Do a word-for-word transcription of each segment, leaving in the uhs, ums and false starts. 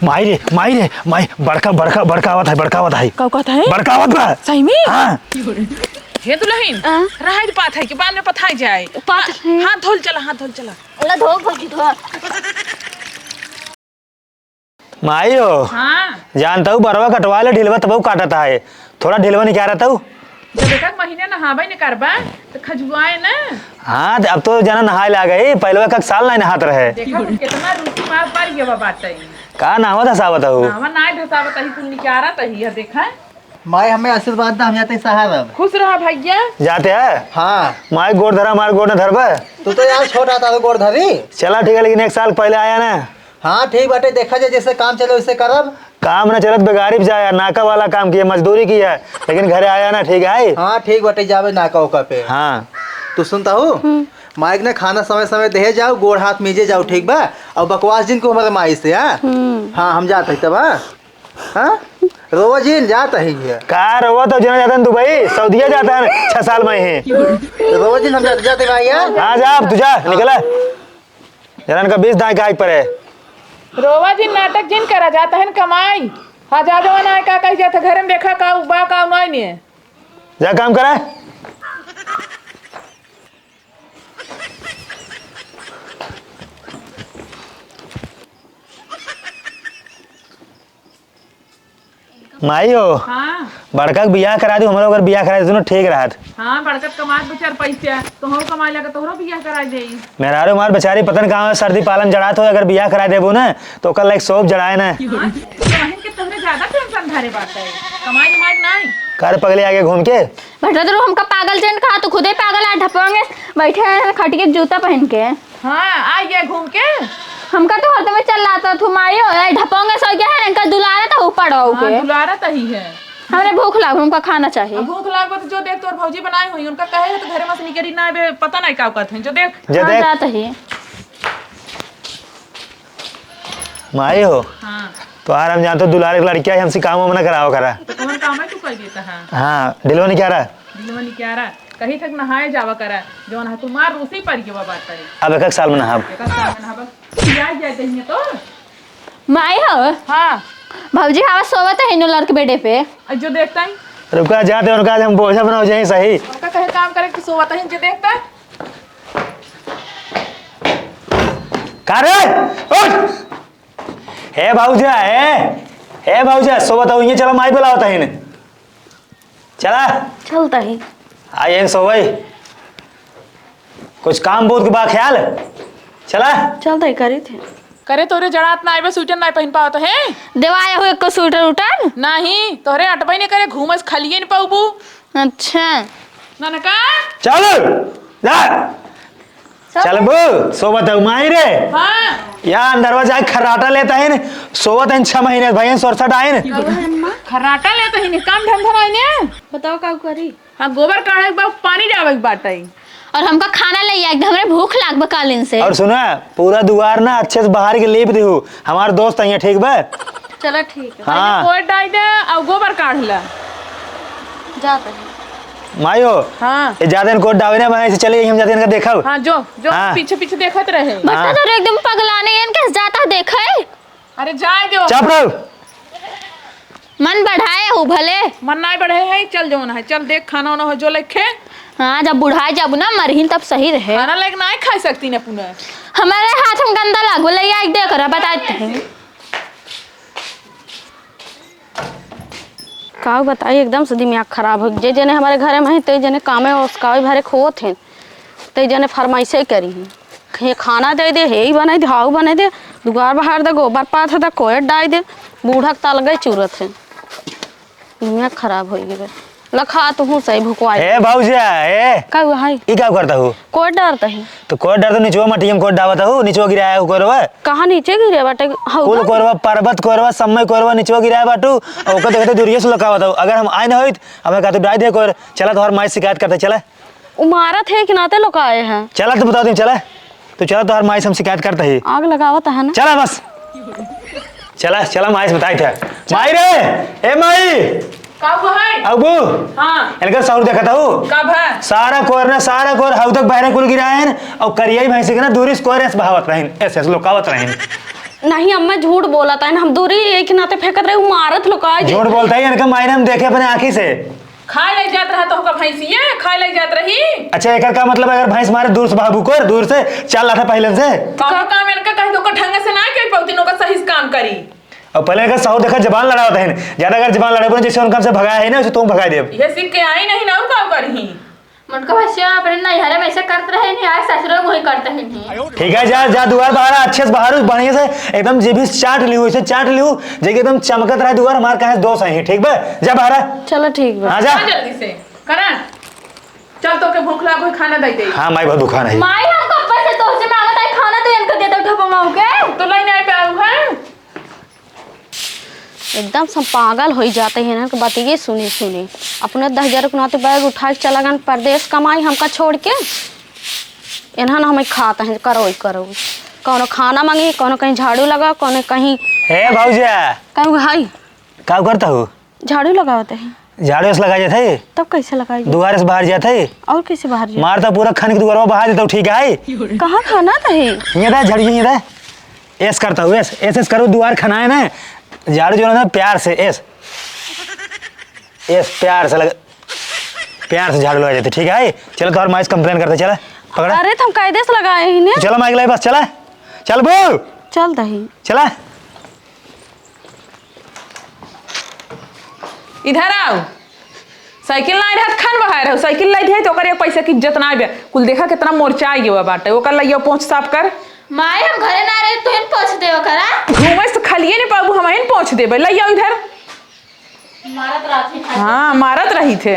माई रे, माई रे, माई, बड़का, बड़का, बड़का आवत है, बड़का आवत है। का कहत है? बड़का आवत बा। सही में? हाँ। हे दुलहिन, हाँ? रहाई दे, पात है कि बाद में पथाई जाए। पात है। हाथ धोल चला, हाथ धोल चला। ला धो, भौजी, धो। माई हो, हाँ। जानत हऊ, बरवा कटवा ले, ढिलवा तबहू काटत है। थोड़ा ढिलवा निकारा तऊ। जब एक एक महीने नहाबे न करबा, त खजुआए ना। हाँ, त अब तो जना नहाए लागे, पहलवा एक एक साल नहीं नहात रहे। देखा, हम कितना रूसी मार पर ये बात है। का नावा धसावत हऊ? नावा नाय धसावत ही, कुल निकारा तही है, देखा। माई, हमें आशीर्वाद दा, हम जाते हैं शहर अब। खुश रहा भैया। जाते हैं? हाँ। माई गोड़ धरा, हमार गोड़ न धरबे। तू तो यार छोट आता तो गोड़ धरी। चला ठीक है, लेकिन एक साल पहले आया ना। हाँ, ठीक बाटे, देखा जाए, जैसे काम चले वैसे करब। काम न चलत, बेगारी पे जाया, नाका वाला काम किया, मजदूरी किया, लेकिन घरे आया ना, ठीक है? हाँ, ठीक बाटे, जाबे नाका ओका पे। हाँ। तू सुनत हऊ? हम्म। माई के ना खाना समय समय देहे जाओ, गोड़ हाथ मीजे जाओ, ठीक बा? और बकवास जिन को हमारे माई से, हाँ? हम्म। हाँ, हम जात है तब, हाँ? हाँ? रोवा जिन जात है ये। का रोवा तो जना जाता है दुबई, सऊदिया जाता है छह साल में ही। रोवा जिन हम जाते, जाते भाई, हाँ? हाँ, जा, अब तू जा, निकला। जरन का बीस दाई का आइक परे। रोवा जिन, नाटक जिन करा, जात हन कमाई। हाँ, जा जवन आए का कही जात, घरे में देखा का उबा का उनाई ने। जा काम करा। माई हो, हाँ। बड़का के बियाह करा दी, हमरो अगर बियाह करा दी, दोनों ठीक रहत। हाँ, बड़का के कमात दो चार पैसा, तोहरो कमाए लगा, तोहरो बियाह करा देई। मेहरारू हमार बेचारी पता न कहाँ सर्दी पालन जड़ात हो, अगर बियाह करा देबू ना, तो ओकर लायक सोप जड़ाए ना। हाँ, तो बहन के तोहरे ज्यादा tension धरे बात है, कमाई धमाई नाई। कर पगली आगे घूम के। भटकत रहो, हमका पागल चैन कहा, तू खुदे पागल है, ढपोंगे बैठे हैं खटिया जूता पहन के। हाँ, आ गया घूम के। हमका तो हरदम चल रहा था, तू माई हो, ए, ढपोंगे सो गया है, इनका दुलारा तो ऊपर हो हाँ, के। दुलारा तो ही है। हमरे भूख लाग, हमका खाना चाहिए। अब भूख लाग तो जो देख तोर भौजी बनाए हुई, उनका कहे है तो घरे में से निकली ना, बे, पता नहीं का कहत हैं, जो देख। जे हाँ, देख। जात ही। माई हो। हाँ। तोहार हम जानतो दुलारे के लड़किया है, हमसे काम वाम ना करावा करा। तो कौन काम है तू कर देता है? हाँ, ढिलवा निकारा। ढिलवा निकारा। कहीं तक नहाए जावा करा, जौन है तुम्हार रूसी पर के बात करे। अब एक एक साल में नहाब। एक एक साल में नहाब। जाए जाए दहिने तो। माई हो। हाँ। भौजी हवा सोवत है इनो लड़के बेडे पे। आ, जो देखता है। रुका जाते उनका आज हम बोझा बनाओ जाए सही। उनका कहे काम करे कि सोवत है, जो देखता है। का रे? उठ! हे भौजा, हे, हे भौजा, सोवत हो, ये चला, माई बुलावत है इन्हें। चला। चलता ही। आ, ये सोवई। कुछ काम बहुत के बा ख्याल। चला। चलता ही, करी थे। करे तोरे जड़ात ना आइबे, स्वेटर ना पहिन पावत है। देवाया हो एक स्वेटर उटर? नहीं, तोरे अटबई ने करे, घूमस खलिए न पाउबू। अच्छा। ननका। चल, जा। चल। चलबू, सोवत हऊ माई रे। हाँ। या अंदरवा जाए खर्राटा लेत हईन, सोवत हईन छह महीने भइयन सोरसठ आइन। खर्राटा लेत हईन, काम धंधा नाई ने। बताओ का करी? हाँ, गोबर काढ़े के बा, पानी डावे के बाटे। और हमका खाना ले आए, हमरे भूख लाग बा कालिन से। और सुना, पूरा दुआर ना अच्छे से बहार के लीप दिहू, हमार दोस्त अइहें, ठीक बा? चला ठीक है। हाँ। पहले कोट डाल दे और गोबर काढ़ ला। जाते हैं। माई हो। हाँ। ये जाते हैं कोट डावे ना, मैं ऐसे चले, हम जाते हैं इनका देखब। हाँ, जो, जो हाँ। पीछे पीछे देखत रहे। बच्चा हाँ। तो एकदम पगलाने, इनके जाता देखे। अरे जाए दो। चुप रहो। मन बढ़ाए हो भले। मन नाई बढ़े है, चल जाओ ना है, चल देख खाना वाना हो जो लेखे। हाँ, जब बुढ़ाए जाबू ना मरहिन तब सही रहे। खाना लेके नाई खा सकती ना पुनः। हमारे हाथ में गंदा लागो, ले आके दे करा, बताते हैं। का बताई, एकदम से दिमाग खराब हो। जे जने हमारे घरे में है, ते जने कामे उसकावे भरे खोत हैं, ते जने फरमाइशे करी हैं। हे खाना दे दे, हे ई बनाई दे, हाउ बनाई दे, दुआर बहार दे, गोबर पाथ दे, कोयर डाई दे, बूढ़ा के तलगई चूरत है। दिमाग खराब हो गए। लखा तू हूँ सही भुकवाई। ए भौजिया, ए। का हुआ है? ई का करता हूँ? कोट डारता है। तो कोट डार तो निचवा मटिया में कोट डावत हूँ, निचवा गिराया हूँ कोरवा। कहाँ नीचे गिरे बाटे? हऊ कुल तो? कोरवा, पर्वत कोरवा, सम्मय कोरवा निचवा गिराया बाटू। और ओकर देखते दूरिये से लुकावत हूँ। अगर हम आए न होइत, हमें कहते डाई दे कोर, चला तोहर माई शिकायत करते, चला। उ मारत है कि नाते लोग आए हैं। चला, तू बता दे, चला। तू चला, तोहर माई से हम शिकायत करते ही। आग लगावत है ना। चला बस। चला, चला, माई से बताई थे। माई रे, ए माई। का हुआ है? अबू। हाँ। इनका सौर देखता हूँ। का भा? सारा कोर ना, सारा कोर हऊ तक बहरे कुल गिराए हैं और करियाई भैंसी के ना दूरी से कोर ऐसे बहावत रहें, ऐसे, ऐसे लुकावत रहें। नहीं अम्मा, झूठ बोलत है, हम दूरी एक नाते फेंकत रहे, उ मारत लोग आज। झूठ बोलत है, इनका मायने हम देखे अपने आँखी से। खाए ले जात रहा तो ओकर भैंसिया, खाए ले जात रही। अच्छा, एकर का मतलब, अगर भैंस मारे दूर से भागबू कर, दूर से चाल लाथे पहले से। कौनो काम इनका कह दो, ओकर ढंग से ना कह पाउती, ओकर सही से काम करी। अब पहले इनका सहूर देखा, जबान लड़ावत है, ज्यादा अगर जबान लड़ाबू ना, जैसे उनका हमसे भगाया है ना, वैसे तुम भगा देब। ये सीख के आई नहीं ना, और का करही? मोटका भैंसिया अपने नैहरे में ऐसे करत रहे नहीं, आज ससुरे में वही करते हैं नहीं। ठीक है, जा, जा, दुआर बहारा, अच्छे से बहारू, बढ़िया से, एकदम जे भी चाट लिहू, इसे चाट लिहू, जे कि एकदम चमकत रहे दुआर, हमार कहे दोष है, ठीक बा? जा बहारा। चलो, ठीक बा। हाँ, जा। हाँ, जल्दी से, करण, चल, तोके भूख लागो, खाना दे दे। हाँ, माई, बहुत भूखा नहीं। माई, हम कब से तोहसे मांगत है, खाना तो इनका दे दो, ठपंगाऊ के। तो लइने आए पे आऊ है। एकदम सब पागल होई जाते हैं ना, कि बतिये सुनी सुनी। अपने दस हजार के नाते बैग उठा के चला गन परदेस कमाई हमका छोड़ के। इन्हन हमें खात हैं, करोई करोई। कौनो खाना मांगी, कौनो कहीं झाड़ू लगा, कौनो कहीं ए भौजा। कहूँ हाय। का करत हू? झाड़ू लगावत है। झाड़ू से लगा जात है? तब कैसे लगाई? दुआरे से बाहर जात है? और कैसे बाहर जाई? मार तो पूरा खन के दुआरवा बहा देता हूँ, ठीक है? कहाँ खाना तो है? ये दे झाड़ू, ये दे। ऐस करता हूँ, ऐस, ऐस, ऐस करो, दुआर खनाए ना। झाड़ू जो ना प्यार से, ऐस। ऐस प्यार से लग, प्यार से झाड़ू लगा जाते, ठीक है? चलो, तोहर माई से complain करते, चला, पकड़ा। अरे, तो हम कायदे से लगाए ही ने। चला, माइक लाई बस, चला। चल बू। चल दही। चला। इधर आओ। साइकिल ना रहत खान बहाए रहो, साइकिल लाई दिए तो ओकर एक पैसा की इज्जत ना आबे। कुल देखा कितना मोर्चा आ गया बाटे, ओकर लइया पोंछ साफ कर। माई हम घरे ना रहे तो इन पोंछ दे ओकरा। घूमे से खलिए नहीं पाबू, हम इन पोंछ देबे। लइया इधर। मारत रहत ही खाली। हाँ, मारत रही थे।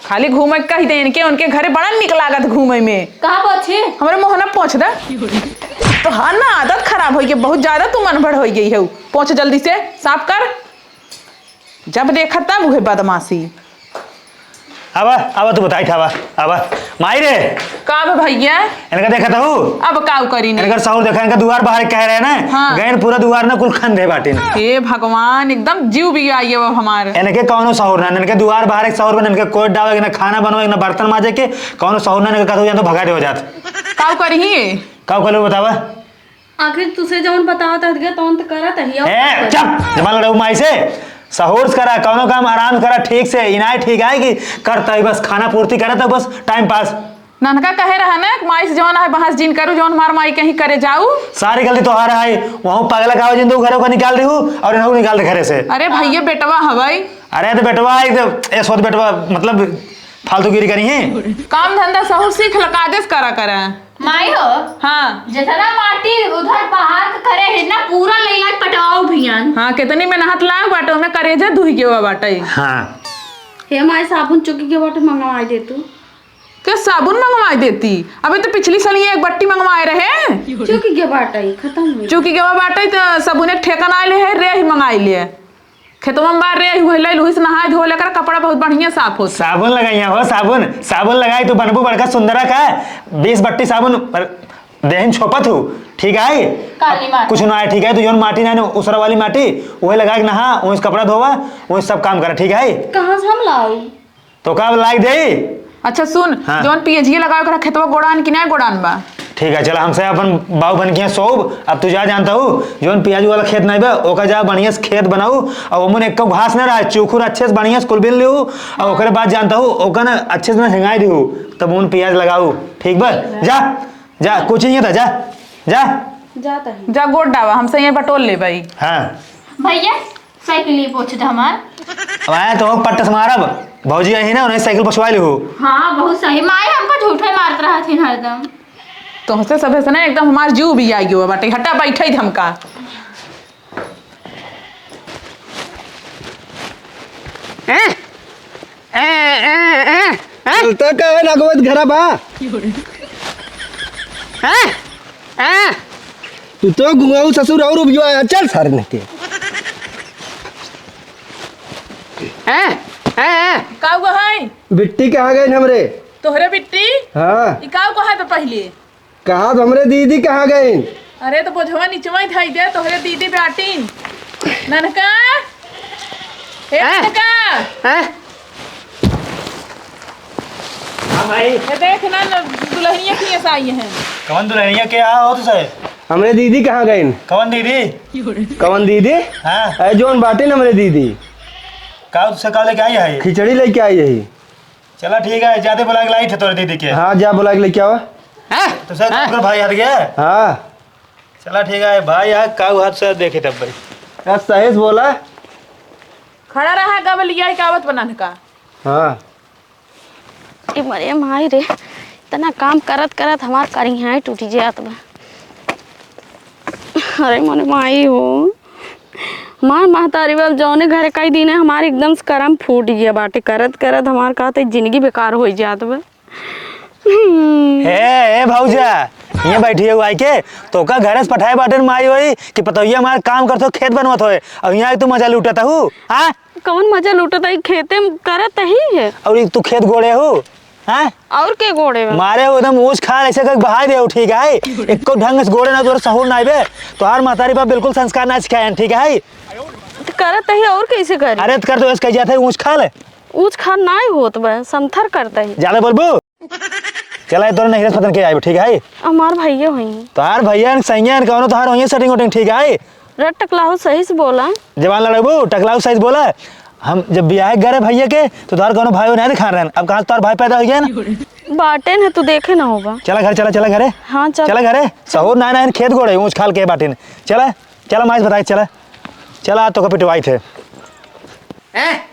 खाली घूमे के कही दे इनके, उनके घरे बड़ा निक लागत घूमे में। कहाँ पोंछी? हमरे मोहना पोंछ दे। तो हाँ ना, आदत खराब होई गई, बहुत ज्यादा तू मनभड़ होई गई है। पोंछ जल्दी से, साफ कर। जब देखा तब उहे बदमाशी। आवा, आवा, तू बताई था, आवा, आवा। माई रे। का बा भैया? इनका देखत हऊ? अब काउ करी नहीं? इनकर सहूर देखा, इनका दुआर बहार कह रहे ना, हाँ। गैन पूरा दुआर ना कुल खन दे बाटिन। हे भगवान, एकदम जीव भी आई अब हमार। इनके कौनो सहूर ना, इनके दुआर बहार एक सहूर बा, इनके कोई डावे के ना, खाना बनवे के ना, बर्तन माजे के, कौनो सहूर ना, इनके कहत हऊ या तो भगा दे हो जात। काउ करी ही? काउ करू बतावा? आखिर तुसे जौन बतावत हत गया, तौन त करत ही, और ए, का चुप! जमा लड़ाऊ माई से। सहूर से करा, कौनो काम आराम से करा, ठीक से, इनाय ठीक आए कि करता ही बस, खाना पूर्ति करत है बस, time pass। ननका कहे रहा ना, माई से जौन है बहस जिन करू, जौन हमार माई कहीं करे जाऊ। सारी गलती तोहार है, वहूँ पगला का जिन दो घरों का निकाल रही हूँ और इन्हों निकाल दे घरे से। अरे भैया, बेटवा हवाई। अरे तो बेटवा, एक तो, ए, सोच बेटवा, मतलब, फालतूगिरी करी है। काम धंधा सहूर सीख ल, कायदे से करा करा। माई हो। हाँ। जितना माटी उधर बाहर के करे है ना, पूरा ले आए पटवाओ भियान। हाँ, कितनी मेहनत लाग बाटे, ओमे करेजा दुहि गवा बाटे। हाँ। हे माई, साबुन चुकी के बाटे, मंगवाई दे तू। के साबुन मंगवाई देती? अबे तो पिछली साल ये एक बट्टी मंगवाए रहे। चुकी के बाटे, खत्म हो गई। चुकी के बाटे तो साबुन एक ठेका ना ले है, रे ही मंगाई ले। खेतवा में बार रे, उहे ले लुही से नहाए धो लेकर कपड़ा बहुत बढ़िया साफ होत। साबुन लगाइया हो, साबुन, साबुन लगाई तू बनबू बड़का सुंदरा का, बीस बट्टी साबुन पर देहिन छोपत हूँ, ठीक है? काली माटी। कुछ ना है, ठीक है? तू जौन माटी ना है, उसरा वाली माटी, उहे लगा के नहा, उहे से कपड़ा धोवा, उहे से सब काम करा, ठीक है? कहाँ से हम लाऊ? तो का लाग दे? अच्छा सुन, हाँ। जौन पियजिया लगावे के रहा, खेतवा गोड़ान कि ना गोड़ान बा? ठीक है, चला, हमसे अपन बाबू बन के यहाँ सोब। अब तू जा जानता हूँ, जौन पियाजू वाला खेत नहीं बा, ओका जा बढ़िया से खेत बनाऊ, और ओमन एक घास ना रहा, चोखुर अच्छे से बढ़िया से कुल बिन लिहू, और ओकरे बाद जानता हूँ, ओका ना अच्छे से ना हिंगाई दिहू, तब ओमन पियाज लगाऊ, ठीक बा? ठीक बा। जा, जा, कुछ नहीं था, जा, जा। जाता है। जा गोड़ डावा, हमसे ये बटोल ले भाई। हाँ। भैया, साइकिल ही पोछ दे हमार। अब आया तो पट्ट से मारब। भौजी आई ना, उन्हें साइकिल पोछवा लिहू। हाँ, बहुत सही। माई हमका झूठे मारत रहत हिन हरदम। तोहसे सभे से ना एकदम हमार जीव भी आ गयो बाटे। हटा, बैठे दे हमका। हैं? ए, ए, ए, ए? चलता का है, लगवत घरा बा। हैं? ए? तू तो गुंगाऊ ससुर और उबियो आया, चल सारे नके। ए, ए, ए? का हुआ है? बिट्टी कहाँ गए हमरे? तोहरे बिट्टी? हाँ। ई का हुआ है तो पहले? कहा तो हमरे दीदी कहाँ गईन? अरे तो बोझवा निचवा ही धई दे, तोहरे दीदी बाटिन। ननका, ए हैं? ननका। हैं? हाँ भाई। ये देख ना, न, दुल्हनिया की ऐसा आई है। कौन दुल्हनिया के यहाँ हो तुझे? हमरे दीदी कहाँ गइन? कवन दीदी? कवन दीदी? हाँ। अरे जौन बाटिन हमरे दीदी। का उससे का लेके आई है? खिचड़ी लेके आई है। चला ठीक है, जाते बुला के लाई थे तोरे दीदी के। हाँ, जा बुला के लेके आवा। हाँ? तो सर, हाँ। तोर भाई हट गया? हाँ। चला ठीक है भाई, यहाँ का हाथ से देखे तब भाई। यार सही से बोला। खड़ा रहा, गबलिया का आवत बनाने का। हाँ। ए मरे माई रे, इतना काम करत करत हमार करिहाई टूटी जात बा। अरे मरे माई हो, हमार महतारी बाप जौने घरे कई दिन है, हमार एकदम से करम फूट गया बाटे। करत करत हमार कहते जिंदगी बेकार होइ जात बा। हम्म। ए, ए भौजा, ये बैठी है आई के, तो का घरे से पठाए बाटे माई होई कि पतोहिया हमार काम करत हो, खेत बनवत होए, और यहाँ तू मजा लूटत हूँ, हाँ? कौन मजा लूटत है? खेते में करत ही है। और ई तू खेत गोड़े हो, हैं? और के गोड़े में? मारे हो एकदम ऊंच खाल ऐसे करके बहाई दे हो, ठीक है? एको ढंग से गोड़े ना, तोर सहूर ना आइबे। तोहार महतारी बाप बिल्कुल संस्कार ना सिखाए हैं, ठीक है? तो करत ही और कैसे करी? अरे तो कर दो, ऐसे कह जाते हैं, ऊंच खाल है। ऊंच खाल ना होत बा, समथर करत ही। ज्यादा बोलबू? चला, ये तोरे नहिरे से पतन के आइबे, ठीक है? हमार भैया होई। तोहार भैया न सैया न कौनो तोहार होइए setting वोटिंग, ठीक है? रे टकलाहू, सही से बोला। जबान लड़ाबू, टकलाहू सही से बोला। हम जब बियाह करे भैया के, तो तोहार कौनो भाई नहीं दिखा रहन। अब कहाँ से तोहार भाई पैदा हो गया ना? बाटे न, तू देखे ना होगा। चला घर, चला, चला घरे। हाँ, चल। चला घरे। सहूर ना, ना, खेत गोड़े, ऊंच खाल के बाटिन। चला, चला, माई से बताई, चला। चला, तो का पिटवाई थे। हैं?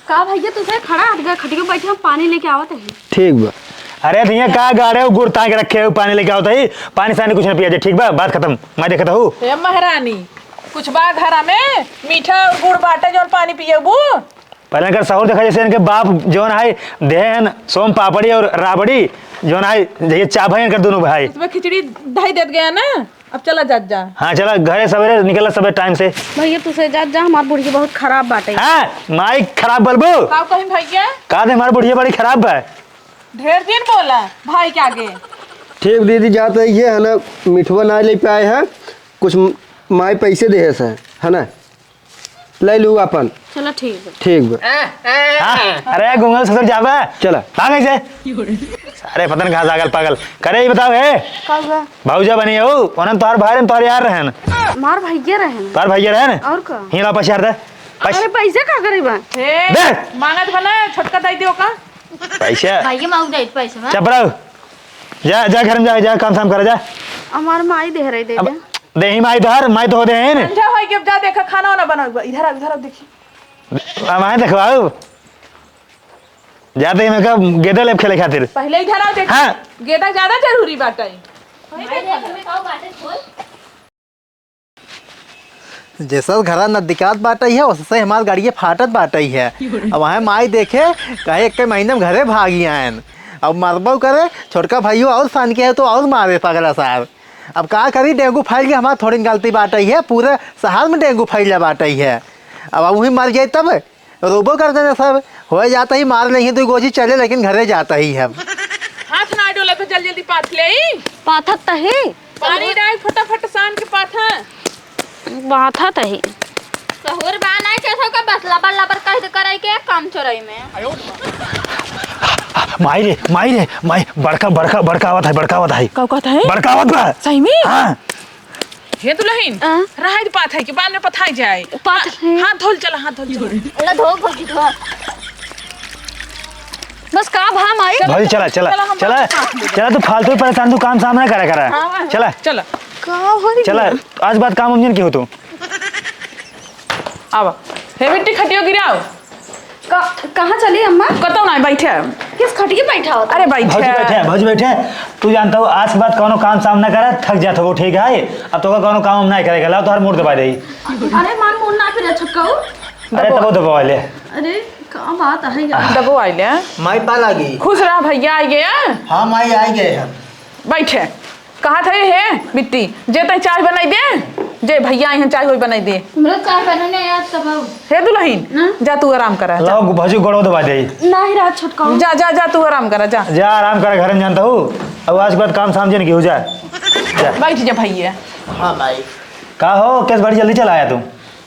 का भैया, तू से खड़ा हट गया, खटियो बैठे, हम पानी लेके आवत है। ठीक बा। अरे भैया, का गाड़े हो, गुड़ तान के रखे हो, पानी लेके आवत है, पानी सानी कुछ ना पिया जे, ठीक बा, बात खत्म, मैं देखत हूँ। हे महारानी, कुछ बा घर में मीठा और गुड़ बाटे जौन पानी पियबू? पहले इनकर सहूर देखा, जैसे इनके बाप जौन है देहन सोम पापड़ी और राबड़ी जौन है, ये चाभा इनकर दोनों भाई। उसमें खिचड़ी ढाई देत गया ना। अब चला जात जा। हाँ, चला घरे सवेरे निकला, सवेरे टाइम से। भैया, तू से जात जा, हमार बुढ़िया बहुत खराब बाटे। हाँ, माई खराब बोलबू? का कहीं भैया? का दे, हमार बुढ़िया बड़ी खराब बा। ढेर दिन बोला भाई के आगे। ठीक दीदी, जात है ये है ना, मिठवा ना ले पाए है, कुछ माई पैसे दे है, है ना? ले लू अपन। चला ठीक बा। ठीक बा। हाँ, अरे घूंघल ससुर जाबा। चला। भाग ऐसे। अरे पतन घास आगल पागल। करे ये बताओ हे। का हुआ? भौजा बनी हो, ओनन तोहर भाई रहन, तोहर यार रहन। मार भैया रहन। तोहर भैया रहन? और का? ही ला पछाड़ दे। पछ- अरे पैसे का करे बा? हे, दे। मांगत बना, छोटका दई दियो का? पैसा? भाई, ये मांग जाइत पैसा में। चुप रहो। जा, जा घर में जा, जा काम धाम कर जा। हमार माई दे रही दे अब दे। देही माई तोहर, माई तो हो दे हैं। समझा होई कि अब जा देखा खाना वाना बनाओ। इधर आओ, इधर आओ, देखी। अब आए देखवाओ। जाते ही मैं कहा गेंदा लेब खेले खातिर। पहले इधर आओ, देखी। हाँ। गेंदा ज्यादा जरूरी बाटे। जैसा घरा नजदीकात बाटइ है, ओससे हमार गाड़िया फाटत बाटइ है। अब वहाँ माई देखे, कहे एक महीने में घरे भागी आयन। अब मरबो करे, छोटका भाइयो और सान के है तो और मारे पगला सार। अब का करी, डेंगू फैल गया, हमार थोड़ी गलती बाटइ है, पूरे शहर में डेंगू फैल बाटइ है। अब वही मर जाए तब रोबो कर देना सब, हो जाता ही मार नहीं तो गोजी चले, लेकिन घरे जाता ही है। हाथ ना डोले पे जल्दी जल्दी पाथ ले। पाथत तही। पानी डाल फटाफट सान के पाथा। पाथत तही। सहूर बा नहीं के सबका बस लबर लबर कह दे करे के काम चोरई में। माई रे, माई रे, माई, बड़का, बड़का, बड़का आवत है, बड़का आवत है। का कहत है? बड़का आवत बा। सही में? हाँ। हे दुलहिन, हाँ? रहाई दे पाथई के बाद में पथाई जाए। पाथ है। हाथ धोल चला, हाथ धोल चला। अरे धो भौजी धो। बस का भा माई? भौजी चला, चला, चला, हम चला, पाथ में। चला, तू फालतू परेशान, तू काम सामना करा, करा। हाँ, हाँ। चला। चला। का होई? चला, आज बाद काम उमजन की हो तू। आवा। हे बिट्टी खटियो गिराओ। का-, कहाँ चली अम्मा? कतौ ना, बैठे। किस खटिया बैठा होता? अरे बैठे। भौजी बैठे, भौजी बैठे। तू जानता हो, आज के बाद कौनो काम साम ना करे, थक जात हो, ठीक है? अब तो कौनो काम हम ना करेगा, लाओ तोहर मूड़ दबा दे। अरे मार मूड़ ना फिर छक्काऊ। अरे दबो। तबो दबा ले। अरे का बात है यार। दबो आइले। माई पा लागी। खुश रहा भैया, आई गया। हाँ माई, आई गए हम। बैठे। कहा थे हे बिट्टी, जे तै चाय बनाई दे, जे भैया आई हैं चाय होई बनाई दे। हमरा चाय बनाने याद तब आओ। हे दुलहिन, ना? जा तू आराम करा, जा। लाओ, भौजी गोड़ो दबा दे। नाही रात छोटका। जा, जा, जा तू आराम करा, जा। जा आराम करा, घर में जानता हूँ। अब आज के बाद काम साम जन की हो जाए। जा। बैठ जा भैया। हाँ भाई। का हो, कैसे बड़ी जल्दी चला आया तू?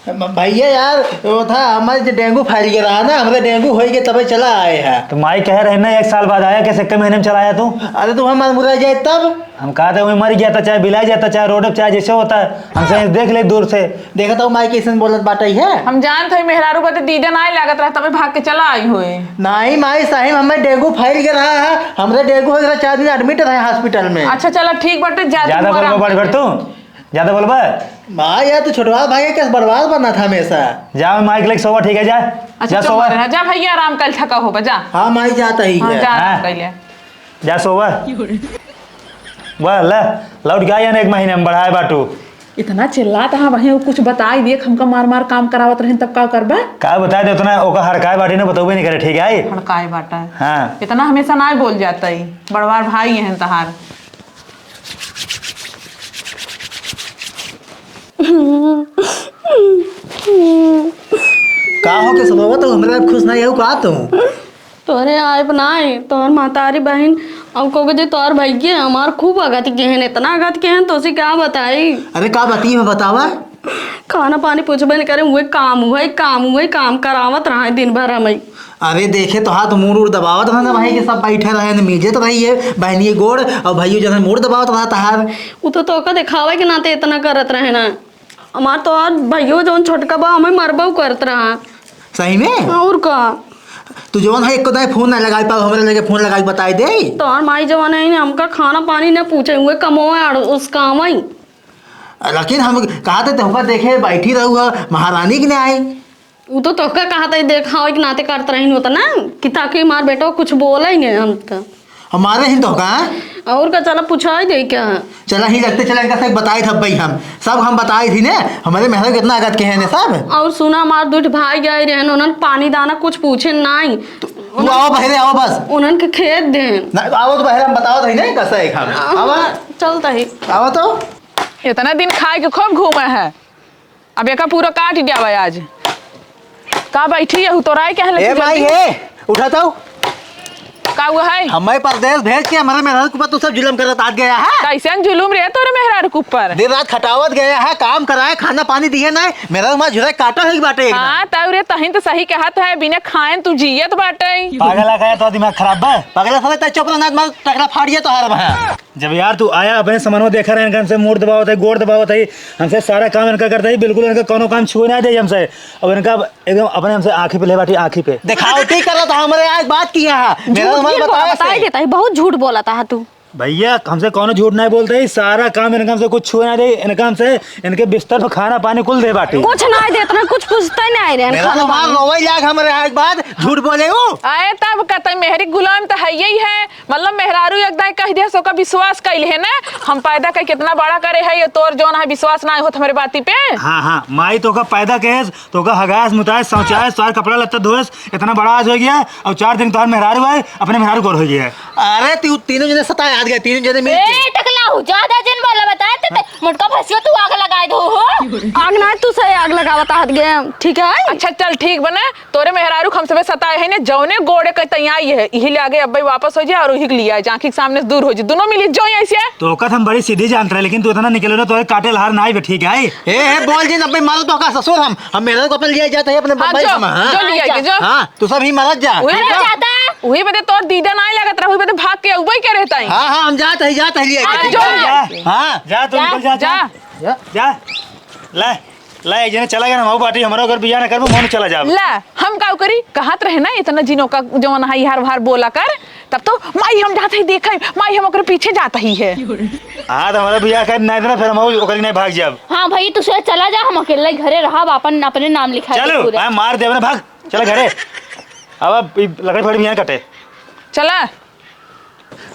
भैया यार, वो था हमारे जो डेंगू फैल गया रहा ना, हमरे डेंगू होई के तबे चला आए हैं। तो माई कह रहे ना, एक साल बाद आया, कैसे एक महीने में चला आया तू? अरे तो हमारे मुरा जाए तब। हम कहा थे, वहीं मर गया था, चाहे बिलाई जाता, चाहे रोड पे, चाहे जैसे होता है, हमसे देख ले दूर से। देखा था माई कैसे बोलत बाटे है। हम जानत हई मेहरारू बदे दीदा नाई लागत रहा, तबे भाग के चला आई होए। नहीं माई, सही में हमें डेंगू फैल गया रहा है, हमरे डेंगू हो गया, चार दिन एडमिट रहे हॉस्पिटल में। अच्छा चला ठीक बाटे, जा ज्यादा बोलबा बड़ घर तू। ज्यादा बोलबा? माँ, यार, तू छोटवा भाई के बर्बाद बना था हमेशा। जा, माई के लेके सोवा, ठीक है, जा। अच्छा, जा, चुप सोवा। रह, जा भैया, आराम कल थका होबा, जा। हाँ, माई, जाता ही हाँ, है। जा, आराम हाँ। कर ले। जा, सोवा। वाह, ला, लौट के आया ना एक महीने में, बढ़ाए बाटू। इतना चिल्लात हाँ, वहीं कुछ बताई दिए, हमका मार मार काम करावत रहन, तब का करबा? का बताए दे, उतना ओका हड़काए बाटी ना, बतौबे नहीं करे, ठीक है? हड़काए बाटा। हाँ। इतना हमेशा ना बोल जाता ही, बड़वार भाई हैं तहार। का हो के सुनावा, तो हमरा अब खुश नहीं हो का तू? तोहरे आइब नाई, तोहर महतारी बहिन, अब को के जे तोहर भइये हमार खूब अगत के हन, इतना अगत के हन, तोसे का बताई? अरे का बती में बतावा? खाना पानी पूछबे न करे, उहे काम, उहे काम, उहे काम करावत रहा दिन भर हमें। अरे देखे तो हाथ मूड़ उड़ दबावत रहे ना भाई के, सब बैठे रहे न, मीजत रही है बहनिए गोड़, और भाइयों जन मूड़ दबावत रहा तहार। उ तो तोका देखावे के नाते इतना करत रहे ना। हमार तो आज भइयो जौन छोटका बा, हमें मरबऊ करत रहा। सही में? और का? तू जौन है, एको दाई फोन ना लगाई पाओ, हमरे लगे फोन लगाई बताई दे। तोहर माई जौन है, हमका खाना पानी ना पूछे, उहे कमोए और उसका आवई। लेकिन हम कहा थे, तोहका देखे बैठी रहू है, महारानी के ने आई। उ तो तोहका कहा था, देखावे के नाते करत रही होता ना, कि ताकि हमार बेटवा कुछ बोले ही नहीं हम तो। हमारे ही तो का? और का, चला पूछाई दे क्या? चला ही लगते, चला इनका सब बताई था भाई हम, सब हम बताई थी ने, हमारे मेहरा कितना अगत के हैं ने सब। और सुना, हमार दुठ भाई गए रहन, उन्हन पानी दाना कुछ पूछे नाई। तू, तू आओ बहरे, आओ बस। उन्हन के खेत देन। ना, आओ तो बहरे, हम बताओ थी ने, कैसा है खाना। आओ। आवा। चलता ही। आवा तो। इतना दिन खाए के खूब घूमे है, अब एका पूरा काट द्यावा आज। का बैठी है, तोराई के हले ए तू माई, जल्दी? ए, उठा तो। का हुआ है? हमें परदेस भेज के हमारे मेहरारू के ऊपर तू सब जुलम करत आत गया है। कैसन जुलुम रे तोरे मेहरारू के ऊपर? दिन रात खटावत गया है, काम कराए, खाना पानी दिए ना, मेहरारू मार झुराई काटा है बाटे एकदम। हाँ, तब रे तहिन तो सही कहत है, बिना खाएन तू जियत बाटे। पागल आ गया तो दिमाग खराब बा। पागल साले, तै चुप रह, ना मार टकरा फाड़ दिया तो हर बहा। जब यार तू आया, अपने समनवा देखा रहे, इनका हमसे मूड़ दबावत है, गोड़ दबावत है, हमसे सारा काम इनका करता है, बिल्कुल इनका कोनो काम छुए ना दे हमसे। अब इनका एकदम अपने हमसे आँखी पे ले बाटी, आँखी पे। देखावटी करत है हमरे, आज बात किया है। मेरा झूठ मत भी बताया बताई सही। देता है, बहुत झूठ बोलत है तू। भैया, हमसे कोनो झूठ नहीं बोलते ही, सारा काम इनका हमसे कुछ छुए ना दे, इनका हमसे, इनके बिस्तर पे खाना पानी कुल दे बाटी। कुछ नहीं देत ना, कुछ पूछते नहीं रहे, मेरा खाना तो मार पानी। रोवे लाग हमरे, आज बात झूठ बोले हो। आए तब कहते मेहरी गुलाम तो है यही है, मतलब मेहरारू एक दाई कह दिया, सोका विश्वास कइल है ना, हम पैदा कइ कितना बड़ा करे है, ये तोर जौन है विश्वास ना होत हमरे बाती पे। हाँ, हाँ, माई तोका पैदा कहेस, तोका हगास, मुतास, शौचास, सार कपड़ा लत्ता धोएस, इतना बड़ा आज हो गया, और चार दिन तोहार मेहरारू आए, अपने मेहरारू गोर हो गया। अरे तू तीनों जने सताए हाथ गए, तीनों जने मिल के। ए, टकला हूँ, ज्यादा जिन बोला बताए, ते, ते मोटका फंसियो तू आग लगाए दो हो। आग ना, तू से आग लगावत हाथ गए, ठीक है? अच्छा चल ठीक बने, तोरे मेहरारू के हम सबे सताए है ने, जौने गोड़े के तैयार ये है, इही ले आगे अब्बे वापस हो जाए और उही के लिए आए, आँखी के सामने से दूर हो जाए, दोनों मिली जो ऐसे। तो ओकत हम बड़ी सीधी जानत रहे, लेकिन तू इतना निकले ना, तो काटे लहार ना आइबे, ठीक है? ए, ए, बोल जिन अब्बे, मारो तो का ससुर हम, हम मेहरारू को अपन लिया जाता है अपने हाँ, बम्बई जो, में, हाँ? जो लिया के, जो। हाँ, तू सब ही मरत जा। वही ठीक बदे है? जाता है। वही बदे तोर दीदा ना लगत रहा, वही बदे भाग के उबई के रहता है। हाँ, हाँ, हम जात है, जात है लिया हाँ, के, ठीक जो है? लिया के। हाँ। जा, तू जा, निकल जा, जा। जा। जा। ले। ला, एक जने चला गया ना, मऊ बाटी, हमारा अगर बियाह ना करबो, मऊ चला जाब। ला, हम काउ करी? कहत रहे ना, इतना जिनो का जवन है, हर बार बोला कर, तब तो, "माई, हम जात ही देखे, माई, हम ओकरे पीछे जात ही है।" हाँ, तो हमारा बियाह कर ना देना, फिर हम ओकरे नहीं भाग जाब। हाँ भाई, तू से चला जा, हम अकेले घरे रहब, अपन, अपने नाम लिखा दे चलो, पूरे। हाँ, मार दे, अपने भाग, चला घरे। अब, अब ई लकड़ी फकड़ी बियाह कटे। चला।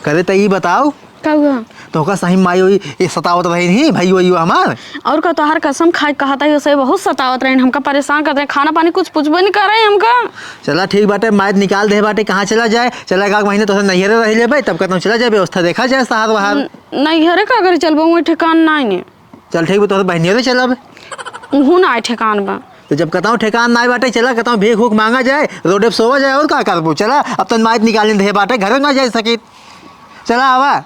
करे त ई बताओ, का हुआ? तोहका सही माई ओई ए सतावत रही नहीं, भाई ओई हमार? और का, तोहार कसम खाए कहत है, सही बहुत सतावत रहे, हमका परेशान करत रहे, खाना पानी कुछ पूछबे नहीं करे हमका। चला ठीक बाटे, माई निकाल दे बाटे, कहाँ चला जाए, चला एक आध महीने तोहरे नैहरे रह लेबे, तब कहता हूँ चला जाए, व्यवस्था देखा जाए, शहर बाहर। न-, नैहरे का अगर चलबो, वही ठिकान नहीं ने। चल ठीक बा, तोहरे बहनियों रे चलब। उहू ना आए ठेकान बा। तो जब कतहूँ ठेकान ना बाटे, चला कतहूँ भीख उख मांगा जाए, रोडे पे सोवा जाए, और का करबू? चला, अब तन माइत निकालिन दे बाटे, घरे ना जाए सकित। चला आवा।